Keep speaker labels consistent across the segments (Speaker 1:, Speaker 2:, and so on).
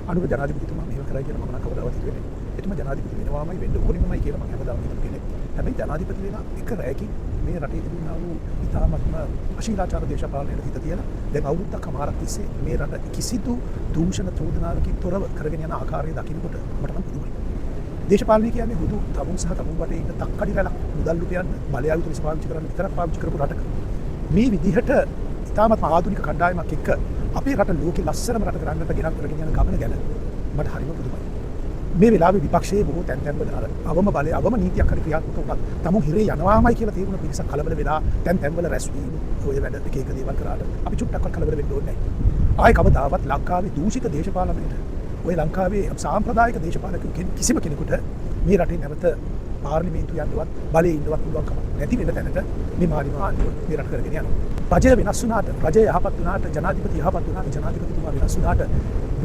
Speaker 1: අනුර ජනාධිපතිතුමා මෙහෙම කරයි කියලා මම නම් කවදාවත් හිතුවේ නෑ. එතුමා ජනාධිපති වෙනවාමයි, වෙන්න ඕනෙමයි කියලා මම හැමදාම හිතපු කෙනෙක්. හැබැයි ජනාධිපති වෙලා එක රැයකින් මේ රටේ තිබුණා වූ ඉතාමත්ම අශීලාචාර දේශපාලනයට හිත තියලා දැන් අවුරුද්දක් හමාරක් තිස්සේ මේ රට කිසිදු දූෂණ චෝදනාවකින් තොරව කරගෙන යන ආකාරය දකිනකොට මට නම් පුදුමයි. දේශපාලනය කියන්නේ හුදු තමුන් සහ තමුන් වටේ ඉන්න තක්කඩි රැලක් මුදල් උපයන්න, බලය ආයුධ ලෙස පාවිච්චි කරන්න විතරක් පාවිච්චි කරපු රටක මේ විදිහට ඉතාමත්ම ආධුනික කණ්ඩායමක් එක්ක අපේ රට ලෝකේ ලස්සනම රට කරන්නට ගෙනත් කරගෙන යන ගමන ගැන මට හරිම පුදුමයි. මේ වෙලාවේ විපක්ෂයේ බොහෝ තැන් තැන්වල අර අවම බලය, අවම නීතියක් හරි ක්‍රියාත්මක වුණත් තමුන් හිරේ යනවාමයි කියලා තේරුණ පිරිසක් කලබල වෙලා තැන් තැන්වල රැස්වීම, ඔය වැඩ එක එක දේවල් කරාට අපි චුට්ටක්වත් කලබල වෙන්න ඕනේ නැහැ. ආයේ කවදාවත් ලංකාවේ දූෂිත දේශපාලනයට, ඔය ලංකාවේ සාම්ප්‍රදායික දේශපාලකයෝ කිසිම කෙනෙකුට මේ රටේ නැවත පාර්ලිමේන්තු යන්නවත් බලයේ ඉන්නවත් පුළුවන් කමක් නැති වෙන තැනට මේ මාලිමා ආණ්ඩුව මේ රට කරගෙන යනවා. රජය වෙනස් වුණාට, රජය යහපත් වුණාට, ජනාධිපති යහපත් වුණාට, ජනාධිපතිතුමා වෙනස් වුණාට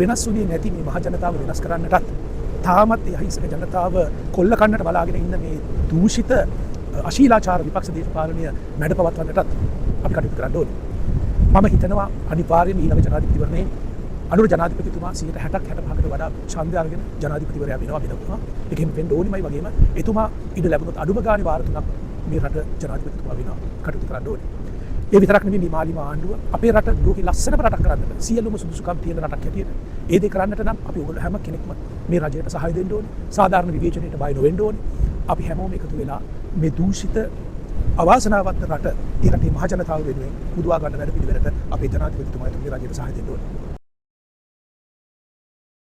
Speaker 1: වෙනස් වුණේ නැති මේ මහ ජනතාව වෙනස් කරන්නටත්, තාමත් ඒ අහිංසක ජනතාව කොල්ල කන්නට බලාගෙන ඉන්න මේ දූෂිත අශීලාචාර විපක්ෂ දේශපාලනය මැඩපවත්වන්නටත් අපි කටයුතු කරන්න ඕනේ. මම හිතනවා අනිවාර්යයෙන්ම ඊළඟ ජනාධිපතිවරණයේ අනුර ජනාධිපතිතුමා 60ක් 65කට වඩා ඡන්දය අරගෙන ජනාධිපතිවරයා වෙනවා වෙනවා. ඒක එහෙම වෙන්න ඕනිමයි. වගේම එතුමා ඉඩ ලැබුණොත් අඩුම ගානේ වාර 3ක් මේ රට ජනාධිපතිතුමා වෙනවා කටයුතු කරන්න ඕනේ. ඒ විතරක් නෙමෙයි, මේ මාලිමා ආණ්ඩුව අපේ රට ලෝකේ ලස්සනම රටක් කරන්නට, සියලුම සුදුසුකම් තියෙන රටක් හැටියට ඒ දේ කරන්නට නම් අපි ඔයගොල්ලෝ හැම කෙනෙක්ම මේ රජයට සහාය දෙන්න ඕනේ. සාධාරණ විවේචනයට බය නොවෙන්න ඕනේ. අපි හැමෝම එකතු වෙලා මේ දූෂිත අවාසනාවන්ත රට ඒ රටේ මහ ජනතාව වෙනුවෙන් මුදවා ගන්න වැඩ පිළිවෙලට අපේ ජනාධිපතිතුමා ඇතුළු මේ රජයට සහාය දෙන්න ඕනේ.